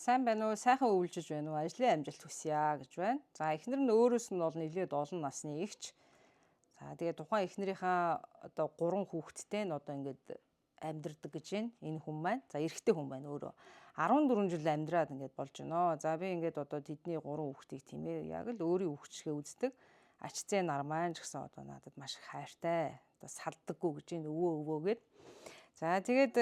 Сайн байна уу? Сайхан өвлжиж байна уу? Ажлын амжилт хүсье гэж байна. За эхнэр нь өөрөөс нь бол нэлээд олон насны эгч. За тэгээ тухайн эхнэрийнхээ одоо 3 хүүхэдтэй нь одоо ингээд амьдардаг гэж байна. Энэ хүн маань. За эрэгтэй хүн байна өөрөө. 14 жил амьдраад ингээд болж байна. За би ингээд одоо тэдний 3 хүүхдийг тийм ээ яг л өөрийн хүүхдшгээ үздэг. Ач зээ нар маань ч гэсэн одоо надад маш их хайртай. Одоо салдаггүй гэж байна өвөө өвөө гэд. За тэгээд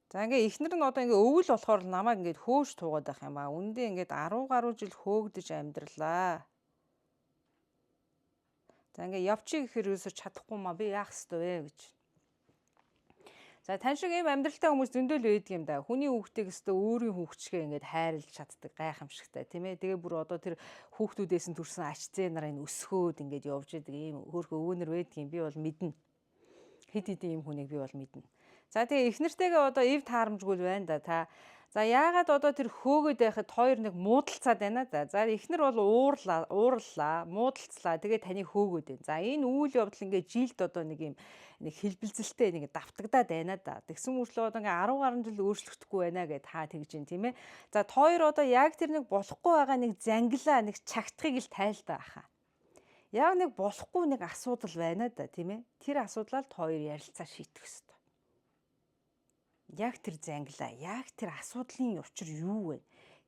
за ингээ эхнэр нь одоо ингээ өвөл болохоор намайг ингээд хөөж туугаад байх юм аа. Үндэ ингээд 10 гаруй жил хөөгдөж амьдралаа. За ингээ явчих гэхээр юусоо чадахгүй маа би яах ёстой вэ гэж. За тань шиг ийм амьдралтай хүмүүс зөндөл байдаг юм да. Хүний хүүхдийг өстө өөрийн хүүхдшгээ ингээд хайрлаж чаддаг гайхамшигтай тийм ээ. Тэгээ бүр одоо тэр хүүхдүүдээс нь төрсэн ач зээ нарын өсгөөд ингээд явж идэг ийм хөөрхөн өвөнөр байдаг юм. Би бол мэднэ. Хэд хэдэн ийм хүнийг би бол мэднэ. За тэгээ их нэртэйгээ одоо эв таарамжгүй л байна да та. За яагаад одоо тэр хөөгөөд байхад хоёр нэг муудалцаад байна да. За эхнэр бол уурлаа, уурлаа, муудалцлаа. Тэгээ таны хөөгөөд байна. За энэ үйл явдал ингээд жилд одоо нэг юм нэг хэлбэлзэлтэй нэг давтагдаад байна да. Тэгсэн мөртлөө одоо ингээд 10 гаруй жил өөрчлөгдөхгүй байна гэж та тэгж юм тийм ээ. За хоёр одоо яг тэр нэг болохгүй байгаа нэг зангилаа нэг чагтахыг л тайлдаа хаа. Яг нэг болохгүй нэг асуудал байна да тийм ээ. Тэр асуудлаа л хоёр ярилцаа шийдэх ёстой. Яг тэр зангилаа, яг тэр асуудлын учир юу вэ?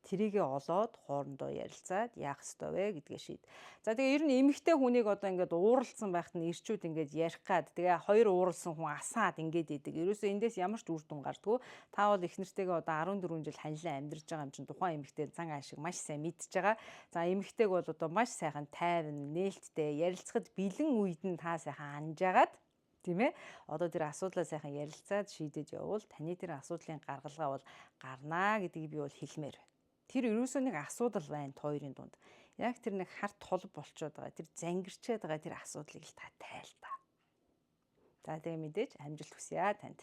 Тэрийгээ олоод хоорондоо ярилцаад яах ёстой вэ гэдгээ шийд. За тэгээ ер нь эмэгтэй хүнийг одоо ингээд ууралсан байхад нь ирчүүд ингээд ярих гад тэгээ хоёр ууралсан хүн асаад ингээд идэг. Ерөөсөө эндээс ямар ч үр дүн гардггүй. Та бол их нэртэйгээ одоо 14 жил ханилан амьдарч байгаа юм чинь тухайн эмэгтэй зан ашиг маш сайн мэдж байгаа. За эмэгтэйг бол одоо маш сайхан тайван, нээлттэй ярилцахад бэлэн үед нь та сайхан анжаагаад тийм ээ. Одоо тэр асуудлаа сайхан ярилцаад шийдэж явбал таны тэр асуудлын гаргалгаа бол гарнаа гэдгийг би бол хэлмээр байна. Тэр ерөөсөө нэг асуудал байна хоёрын дунд. Яг тэр нэг хар толб болчоод байгаа. Тэр зангирчээд байгаа тэр асуудлыг л та тайл та. За тэгээ мэдээж амжилт хүсье танд.